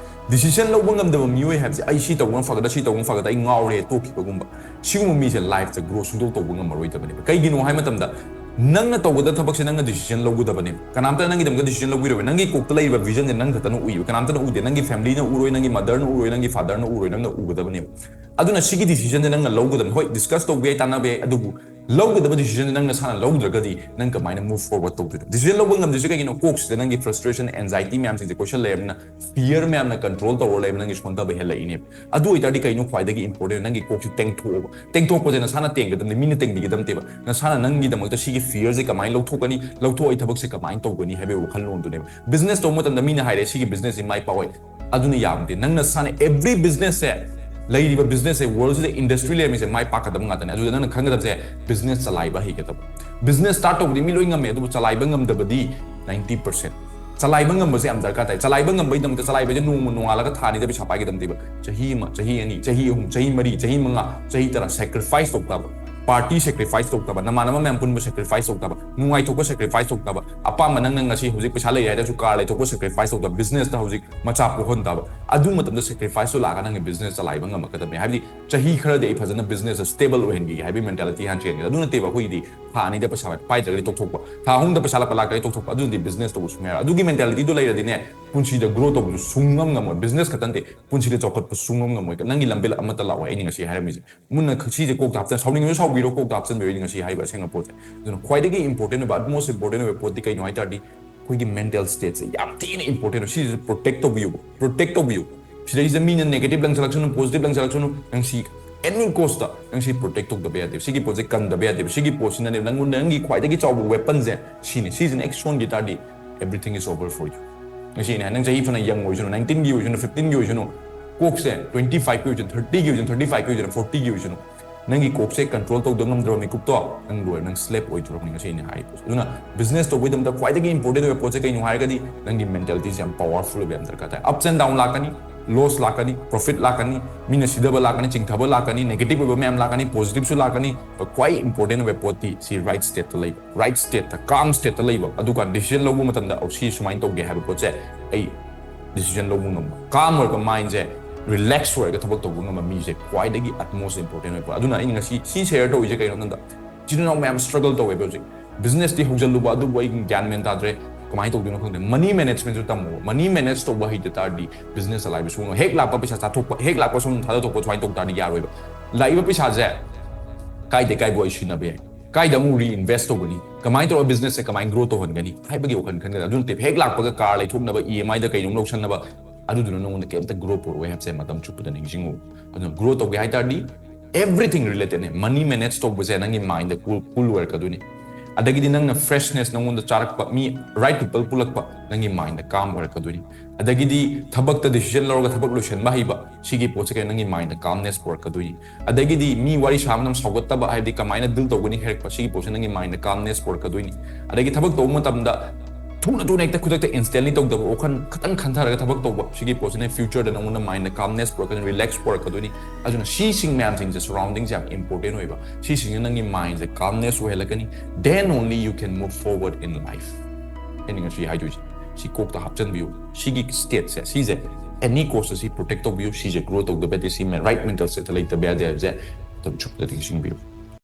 Decision ꯂꯧꯕ ꯉꯝꯗꯕ ꯃꯤꯑꯣꯏ ꯍꯥꯏꯕꯁꯦ, "ꯑꯩ ꯁꯤ ꯇꯧꯕꯅ ꯐꯒꯗ꯭ꯔꯥ, ꯁꯤ ꯇꯧꯕꯅ ꯐꯒꯗ꯭ꯔꯥ, ꯑꯩ ꯉꯥꯎꯔꯦ", ꯇꯣꯛꯈꯤꯕꯒꯨꯝꯕ꯫ ꯁꯤꯒꯨꯝꯕ ꯃꯤꯁꯦ life ꯇ grow ꯁꯨꯡꯇꯧ ꯇꯧꯕ ꯉꯝꯃꯔꯣꯏꯗꯕꯅꯦꯕ꯫ ꯀꯩꯒꯤꯅꯣ ꯍꯥꯏ ꯃꯇꯝꯗ, ꯅꯪꯅ ꯇꯧꯒꯗꯕ ꯊꯕꯛꯁꯦ ꯅꯪꯅ decision ꯂꯧꯒꯗꯕꯅꯦꯕ꯫ ꯀꯅꯥꯝꯇꯅ ꯅꯪꯒꯤꯗꯃꯛꯇ decision ꯂꯧꯕꯤꯔꯣꯏ꯫ ꯅꯪꯒꯤ ꯀꯣꯛꯇ ꯂꯩꯔꯤꯕ vision ꯁꯦ ꯅꯪ ꯈꯛꯇꯅ ꯎꯏꯕ, ꯀꯅꯥꯝꯇꯅ ꯎꯗꯦ꯫ ꯅꯪꯒꯤ family ꯅ ꯎꯔꯣꯏ, ꯅꯪꯒꯤ mother ꯅ ꯎꯔꯣꯏ, ꯅꯪꯒꯤ father ꯅ ꯎꯔꯣꯏ, ꯅꯪꯅ ꯎꯒꯗꯕꯅꯦꯕ꯫ ꯑꯗꯨꯅ ꯁꯤꯒꯤ decision ꯁꯦ ꯅꯪꯅ ꯂꯧꯒꯗꯕꯅꯤ꯫ ꯍꯣꯏ, discuss ꯇꯧꯕ ꯌꯥꯏ, ꯇꯥꯟꯅꯕ ꯌꯥꯏ, ꯑꯗꯨꯕꯨ ꯂꯧꯒꯗꯕ decision ꯁꯦ ꯅꯪ ꯅꯁꯥꯅ ꯂꯧꯗ꯭ꯔꯒꯗꯤ ꯅꯪ ꯀꯃꯥꯏꯅ move forward ꯇꯧꯗꯣꯏꯅꯣ? Decision ꯂꯧꯕ ꯉꯝꯗ꯭ꯔꯤꯁꯦ ꯀꯩꯒꯤꯅꯣ? ꯀꯣꯛꯁꯤꯗ ꯅꯪꯒꯤ frustration, anxiety ꯃꯌꯥꯝꯁꯤꯡꯁꯦ ꯀꯣꯏꯁꯜ ꯂꯩꯔꯕꯅꯤꯅ, fear ꯃꯌꯥꯝꯅ control ꯇꯧꯔ ꯂꯩꯕ, ꯅꯪꯒꯤ ꯁꯣꯟꯊꯕ ꯍꯦꯜꯂꯛꯏꯅꯦꯕ꯫ ꯑꯗꯨ ꯑꯣꯏꯇꯥꯔꯗꯤ ꯀꯩꯅꯣ ꯈ꯭ꯋꯥꯏꯗꯒꯤ important? ꯅꯪꯒꯤ ꯀꯣꯛꯁꯤ ꯇꯦꯡꯊꯣꯛꯑꯣꯕ꯫ ꯇꯦꯡꯊꯣꯛꯄꯁꯦ ꯅꯁꯥꯅ ꯇꯦꯡꯒꯗꯕꯅꯤ, ꯃꯤꯅ ꯇꯦꯡꯕꯤꯒꯗꯕ ꯅꯠꯇꯦꯕ꯫ ꯅꯁꯥꯅ ꯅꯪꯒꯤꯗꯃꯛꯇ ꯁꯤꯒꯤ fear ꯁꯦ ꯀꯃꯥꯏꯅ ꯂꯧꯊꯣꯛꯀꯅꯤ, ꯂꯧꯊꯣꯛꯑ ꯑꯩ ꯊꯕꯛꯁꯦ ꯀꯃꯥꯏꯅ ꯇꯧꯒꯅꯤ ꯍꯥꯏꯕꯒꯤ ꯋꯥꯈꯜꯂꯣꯟꯗꯨꯅꯦꯕ꯫ Business ꯇꯧꯕ ꯃꯇꯝꯗ ꯃꯤꯅ ꯍꯥꯏꯔꯦ, "ꯁꯤꯒꯤ business ꯁꯤ ꯃꯥꯏ ꯄꯥꯛꯑꯣꯏ", ꯑꯗꯨꯅ ꯌꯥꯕ ꯅꯠꯇꯦ꯫ ꯅꯪ ꯅꯁꯥꯅ every business ꯁꯦ, ꯂꯩꯔꯤꯕ business ꯁꯦ, world ꯁꯤꯗ industry ꯂꯩꯔꯝꯃꯤꯁꯦ ꯃꯥꯏ ꯄꯥꯛꯀꯗꯕ ꯉꯥꯛꯇꯅꯦ꯫ ꯑꯗꯨꯗ ꯅꯪꯅ ꯈꯪꯒꯗꯕꯁꯦ business ꯆꯂꯥꯏꯕ ꯍꯩꯒꯗꯕ꯫ Business start ꯇꯧꯕꯗꯤ ꯃꯤ ꯂꯣꯏ ꯉꯝꯃꯦ, ꯑꯗꯨꯕꯨ ꯆꯂꯥꯏꯕ ꯉꯝꯗꯕꯗꯤ ninety percent꯫ ꯆꯂꯥꯏꯕ ꯉꯝꯕꯁꯦ ꯌꯥꯝ ꯗꯔꯀꯥꯔ ꯇꯥꯏ꯫ ꯆꯂꯥꯏꯕ ꯉꯝꯕꯒꯤꯗꯃꯛꯇ ꯆꯂꯥꯏꯕꯁꯦ ꯅꯣꯡꯃ ꯅꯣꯡꯉꯥꯜꯂꯒ ꯊꯥ ꯑꯅꯤꯗ ꯄꯩꯁꯥ ꯄꯥꯏꯒꯗꯕ ꯅꯠꯇꯦꯕ꯫ ꯆꯍꯤ ꯑꯃ, ꯆꯍꯤ ꯑꯅꯤ, ꯆꯍꯤ ꯑꯍꯨꯝ, ꯆꯍꯤ ꯃꯔꯤ, ꯆꯍꯤ ꯃꯉꯥ, ꯆꯍꯤ ꯇꯔꯥ sacrifice ꯇꯧ ꯇꯥꯕ꯫ Party sacrifice ꯇꯧ ꯇꯥꯕ, ꯅꯃꯥꯟꯅꯕ ꯃꯌꯥꯝ ꯄꯨꯟꯕ sacrifice ꯇꯧ ꯇꯥꯕ, ꯅꯨꯡꯉꯥꯏꯊꯣꯛꯄ sacrifice ꯇꯧ ꯇꯥꯕ, ꯑꯄꯥꯝꯕ ꯅꯪꯅ ꯉꯁꯤ ꯍꯧꯖꯤꯛ ꯄꯩꯁꯥ ꯂꯩꯔꯦ ꯍꯥꯏꯔꯁꯨ car ꯂꯩꯊꯣꯛꯄ sacrifice ꯇꯧ ꯇꯥꯕ, business ꯇ ꯍꯧꯖꯤꯛ ꯃꯆꯥ ꯄꯣꯛꯍꯟ ꯇꯥꯕ꯫ ꯑꯗꯨ ꯃꯇꯝꯗ sacrifice ꯇꯣ ꯂꯥꯛꯑꯒ ꯅꯪꯒꯤ business ꯆꯂꯥꯏꯕ ꯉꯝꯃꯛꯀꯗꯕꯅꯦ꯫ ꯍꯥꯏꯕꯗꯤ ꯆꯍꯤ ꯈꯔꯗꯤ ꯑꯩ ꯐꯖꯅ business ꯁꯦ stable ꯑꯣꯏꯍꯟꯈꯤꯒꯦ ꯍꯥꯏꯕꯒꯤ mentality ꯍꯥꯟꯅ ꯆꯦꯟꯒꯗꯕ꯫ ꯑꯗꯨ ꯅꯠꯇꯦꯕ ꯑꯩꯈꯣꯏꯒꯤꯗꯤ ꯊꯥ ꯑꯅꯤꯗ ꯄꯩꯁꯥ ꯄꯥꯏꯗ꯭ꯔꯒꯗꯤ ꯇꯣꯛꯊꯣꯛꯄ, ꯊꯥ ꯑꯍꯨꯝꯗ ꯄꯩꯁꯥ ꯂꯥꯛꯄ ꯂꯥꯛꯇ꯭ꯔꯒꯗꯤ ꯇꯣꯛꯊꯣꯛꯄ, ꯑꯗꯨꯗꯤ business ꯇꯧꯕ ꯁꯨꯡꯌꯥ ꯌꯥꯔꯣꯏ꯫ ꯑꯗꯨꯒꯤ mentality ꯗꯣ ꯂꯩꯔꯗꯤꯅꯦ, ꯄꯨꯟꯁꯤꯗ grow ꯇꯧꯕꯁꯨ ꯁꯨꯡꯉꯝ ꯉꯝꯃꯣꯏ꯫ Business ꯈꯛꯇ ꯅꯠꯇꯦ, ꯄꯨꯟꯁꯤꯗ ꯆꯥꯎꯈꯠꯄ ꯁꯨꯡꯉꯝ ꯉꯝꯃꯣꯏ꯫ ꯅꯪꯒꯤ ꯂꯝꯕꯤ ꯑꯃꯠꯇ ꯂꯥꯛꯑꯣꯏ, ꯑꯩꯅ ꯉꯁꯤ ꯍꯥꯏꯔꯝꯃꯤꯁꯦ꯫ ꯃꯨꯟꯅ ꯈ-, ꯁꯤꯁꯦ ꯀꯣꯛꯇ ꯍꯥꯞꯆꯟ-, ꯁꯥꯎꯅꯤꯡꯉꯁꯨ ꯁꯥꯎꯕꯤꯔꯣ, ꯀꯣꯛꯇ ꯍꯥꯞꯆꯟꯕꯤꯔꯣ ꯑꯩꯅ ꯉꯁꯤ ꯍꯥꯏꯔꯤꯕ ꯑꯁꯦꯡꯕ ꯄꯣꯠꯁꯦ꯫ ꯑꯗꯨꯅ ꯈ꯭ꯋꯥꯏꯗꯒꯤ important ꯑꯣꯏꯕ, utmost important ꯑꯣꯏꯕ ꯄꯣꯠꯇꯤ ꯀꯩꯅꯣ ꯍꯥꯏ ꯇꯥꯔꯗꯤ, ꯑꯩꯈꯣꯏꯒꯤ mental state ꯁꯦ ꯌꯥꯝ ꯊꯤꯅ important ꯑꯣꯏ꯫ ꯁꯤꯁꯦ protect ꯇꯧꯕꯤꯌꯨ, protect ꯇꯧꯕꯤꯌꯨ꯫ ꯁꯤꯗꯩꯁꯤꯗ ꯃꯤꯅ negative ꯂꯪꯁꯤꯜꯂꯛꯁꯅꯨ, positive ꯂꯪꯁꯤꯜꯂꯛꯁꯅꯨ, ꯅꯪ ꯁꯤ any cost ꯇ ꯅꯪ ꯁꯤ protect ꯇꯧꯗꯕ ꯌꯥꯗꯦꯕ꯫ ꯁꯤꯒꯤ ꯄꯣꯠꯁꯦ ꯀꯟꯗꯕ ꯌꯥꯗꯦꯕ꯫ ꯁꯤꯒꯤ ꯄꯣꯠꯁꯤꯅꯅꯦ ꯅꯪꯉꯣꯟꯗ, ꯅꯪꯒꯤ ꯈ꯭ꯋꯥꯏꯗꯒꯤ ꯆꯥꯎꯕ weapon ꯁꯦ ꯁꯤꯅꯤ꯫ ꯁꯤꯁꯤꯅ ꯍꯦꯛ ꯁꯣꯟꯈꯤ ꯇꯥꯔꯗꯤ, everything is over for you꯫ ꯉꯁꯤꯅꯦ, ꯅꯪ ꯆꯍꯤ ꯐꯅ young ꯑꯣꯏꯁꯅꯨ, nineteen ꯒꯤ ꯑꯣꯏꯁꯅꯨ, fifteen ꯒꯤ ꯑꯣꯏꯁꯅꯨ, ꯀꯣꯛꯁꯦ twenty five ꯀꯤ ꯑꯣꯏꯁꯅꯨ, thirty ꯒꯤ ꯑꯣꯏꯁꯅꯨ, thirty five ꯀꯤ ꯑꯣꯏꯁꯅꯨ, forty ꯒꯤ ꯑꯣꯏꯁꯅꯨ, ꯅꯪꯒꯤ ꯀꯣꯛꯁꯦ control ꯇꯧꯗ ꯉꯝꯗ꯭ꯔꯕ ꯃꯤꯀꯨꯞꯇꯣ, ꯅꯪ ꯂꯣꯏꯔꯦ, ꯅꯪ slave ꯑꯣꯏꯗ꯭ꯔꯕꯅꯤ꯫ ꯉꯁꯤ ꯑꯩꯅ ꯍꯥꯏꯔꯤꯕ ꯄꯣꯠꯁꯦ꯫ ꯑꯗꯨꯅ business ꯇꯧꯕꯒꯤꯗꯃꯛꯇ ꯈ꯭ꯋꯥꯏꯗꯒꯤ important ꯑꯣꯏꯕ ꯄꯣꯠꯁꯦ ꯀꯩꯅꯣ ꯍꯥꯏꯔꯒꯗꯤ, ꯅꯪꯒꯤ mentality ꯁꯦ ꯌꯥꯝ powerful ꯑꯣꯏꯕ ꯌꯥꯝ ꯗꯔꯀꯥꯔ ꯇꯥꯏ꯫ Ups and down ꯂꯥꯛꯀꯅꯤ, loss ꯂꯥꯛꯀꯅꯤ, profit ꯂꯥꯛꯀꯅꯤ, ꯃꯤꯅ ꯁꯤꯊꯕ ꯂꯥꯛꯀꯅꯤ, ꯆꯤꯡꯊꯕ ꯂꯥꯛꯀꯅꯤ, negative ꯑꯣꯏꯕ ꯃꯌꯥꯝ ꯂꯥꯛꯀꯅꯤ, positive ꯁꯨ ꯂꯥꯛꯀꯅꯤ꯫ But ꯈ꯭ꯋꯥꯏ important ꯑꯣꯏꯕ ꯄꯣꯠꯇꯤ ꯁꯤ right state ꯇ ꯂꯩꯕ, right state ꯇ, calm state ꯇ ꯂꯩꯕ꯫ ꯑꯗꯨꯒ decision ꯂꯧꯕ ꯃꯇꯝꯗ, "ꯑꯧ, ꯁꯤ ꯁꯨꯃꯥꯏꯅ ꯇꯧꯒꯦ" ꯍꯥꯏꯕ ꯄꯣꯠꯁꯦ ꯑꯩ decision ꯂꯧꯕ ꯉꯝꯕ, calm ꯑꯣꯏꯔꯒ mind ꯁꯦ relax ꯑꯣꯏꯔꯒ ꯊꯕꯛ ꯇꯧꯕ ꯉꯝꯕ ꯃꯤꯁꯦ ꯈ꯭ꯋꯥꯏꯗꯒꯤ utmost important ꯑꯣꯏꯕ꯫ ꯑꯗꯨꯅ ꯑꯩꯅ ꯉꯁꯤ ꯁꯤ share ꯇꯧꯔꯤꯁꯦ ꯀꯩꯅꯣ ꯍꯥꯏꯕꯗ, ꯏꯆꯤꯟ ꯏꯅꯥꯎ ꯃꯌꯥꯝ struggle ꯇꯧꯋꯦꯕ ꯍꯧꯖꯤꯛ꯫ Business ꯇꯤ ꯍꯧꯖꯤꯜꯂꯨꯕ, ꯑꯗꯨꯕꯨ ꯑꯩ ꯒ꯭ꯌꯥꯟ ꯃꯦꯟ ꯇꯥꯗ꯭ꯔꯦ, ꯀꯃꯥꯏꯅ ꯇꯧꯗꯣꯏꯅꯣ ꯈꯪꯗꯦ꯫ Money management ꯁꯨ ꯇꯝꯃꯣ꯫ Money manage ꯇꯧꯕ ꯍꯩꯇ ꯇꯥꯔꯗꯤ business ꯑꯂꯥꯏꯕ ꯁꯨꯡꯉꯣꯏ꯫ ꯍꯦꯛ ꯂꯥꯛꯄ ꯄꯩꯁꯥ ꯆꯥꯊꯣꯛꯄ, ꯍꯦꯛ ꯂꯥꯛꯄ ꯁꯣꯝꯗ ꯊꯥꯗꯊꯣꯛꯄ, ꯁꯨꯃꯥꯏꯅ ꯇꯧ ꯇꯥꯔꯗꯤ ꯌꯥꯔꯣꯏꯕ꯫ ꯂꯥꯛꯏꯕ ꯄꯩꯁꯥꯁꯦ ꯀꯥꯏꯗꯩ ꯀꯥꯏꯕꯨ ꯑꯩ ꯁꯤꯖꯤꯟꯅꯕ ꯌꯥꯏ? ꯀꯥꯏꯗ ꯑꯃꯨꯛ reinvest ꯇꯧꯒꯅꯤ? ꯀꯃꯥꯏꯅ ꯇꯧꯔꯒ business ꯁꯦ ꯀꯃꯥꯏꯅ grow ꯇꯧꯍꯟꯒꯅꯤ ꯍꯥꯏꯕꯒꯤ ꯋꯥꯈꯜ ꯈꯟꯒꯗꯕ꯫ ꯑꯗꯨ ꯅꯠꯇꯦ, ꯍꯦꯛ ꯂꯥꯛꯄꯒ car ꯂꯩꯊꯣꯛꯅꯕ, E M I ꯗ ꯀꯩꯅꯣꯝ ꯂꯧꯁꯟꯅꯕ, ꯑꯗꯨꯗꯨꯅ ꯅꯉꯣꯟꯗ ꯀꯩꯝꯇ grow ꯄꯨꯔꯛꯑꯣꯏ ꯍꯥꯏꯕꯁꯦ ꯃꯇꯝ ꯆꯨꯞꯄꯗ ꯅꯤꯡꯁꯤꯡꯉꯨ꯫ ꯑꯗꯨꯅ grow ꯇꯧꯒꯦ ꯍꯥꯏ ꯇꯥꯔꯗꯤ, everything related ꯅꯦ꯫ Money manage ꯇꯧꯕꯁꯦ ꯅꯪꯒꯤ mind ꯗ cool, cool ꯑꯣꯏꯔꯛꯀꯗꯣꯏꯅꯤ꯫ ꯑꯗꯒꯤꯗꯤ ꯅꯪꯅ freshness ꯅꯪꯉꯣꯟꯗ ꯆꯥꯔꯛꯄ, ꯃꯤ right people ꯄꯨꯜꯂꯛꯄ, ꯅꯪꯒꯤ mind ꯗ calm ꯑꯣꯏꯔꯛꯀꯗꯣꯏꯅꯤ꯫ ꯑꯗꯒꯤꯗꯤ ꯊꯕꯛꯇ decision ꯂꯧꯔꯒ ꯊꯕꯛ ꯂꯣꯏꯁꯤꯟꯕ ꯍꯩꯕ, ꯁꯤꯒꯤ ꯄꯣꯠꯁꯦ ꯀꯩꯅꯣ, ꯅꯪꯒꯤ mind ꯗ calmness ꯄꯨꯔꯛꯀꯗꯣꯏꯅꯤ꯫ ꯑꯗꯒꯤꯗꯤ ꯃꯤ ꯋꯥꯔꯤ ꯁꯥꯕ ꯃꯇꯝꯗ ꯁꯥꯎꯒꯠꯇꯕ, ꯍꯥꯏꯕꯗꯤ ꯀꯃꯥꯏꯅ deal ꯇꯧꯒꯅꯤ ꯍꯥꯏꯔꯛꯄ, ꯁꯤꯒꯤ ꯄꯣꯠꯁꯦ ꯅꯪꯒꯤ mind ꯗ calmness ꯄꯨꯔꯛꯀꯗꯣꯏꯅꯤ꯫ ꯑꯗꯒꯤ ꯊꯕꯛ ꯇꯧꯕ ꯃꯇꯝꯗ ꯊꯨꯅ ꯊꯨꯅ ꯍꯦꯛꯇ ꯈꯨꯗꯛꯇ instantly ꯇꯧꯗꯕ, ꯋꯥꯈꯜ ꯈꯇꯪ ꯈꯟꯊꯔꯒ ꯊꯕꯛ ꯇꯧꯕ, ꯁꯤꯒꯤ ꯄꯣꯠꯁꯤꯅ future ꯗ ꯅꯉꯣꯟꯗ mind ꯗ calmness ꯄꯨꯔꯛꯀꯅꯤ, relax ꯄꯨꯔꯛꯀꯗꯣꯏꯅꯤ꯫ ꯑꯗꯨꯅ ꯁꯤꯁꯤꯡ ꯃꯌꯥꯝꯁꯤꯡꯁꯦ, surrounding ꯁꯦ ꯌꯥꯝ important ꯑꯣꯏꯕ꯫ ꯁꯤꯁꯤꯡꯁꯤꯅ ꯅꯪꯒꯤ mind say calmness ꯑꯣꯏꯍꯜꯂꯛꯀꯅꯤ, then only you can move forward in life꯫ ꯑꯩꯅ ꯉꯁꯤ ꯍꯥꯏꯗꯣꯏꯁꯦ ꯁꯤ ꯀꯣꯛꯇ ꯍꯥꯞꯆꯤꯟꯕꯤꯌꯨ꯫ ꯁꯤꯒꯤ state ꯁꯦ, ꯁꯤꯁꯦ any cost ꯇ ꯁꯤ protect ꯇꯧꯕꯤꯌꯨ꯫ ꯁꯤꯁꯦ grow ꯇꯧꯗꯕ ꯌꯥꯗꯦ꯫ ꯁꯤ right mental state ꯇ ꯂꯩꯇꯕ ꯌꯥꯗꯦ ꯍꯥꯏꯕꯁꯦ ꯃꯇꯝ ꯆꯨꯞꯄꯗ ꯅꯤꯡꯁꯤꯡꯕꯤꯌꯨ꯫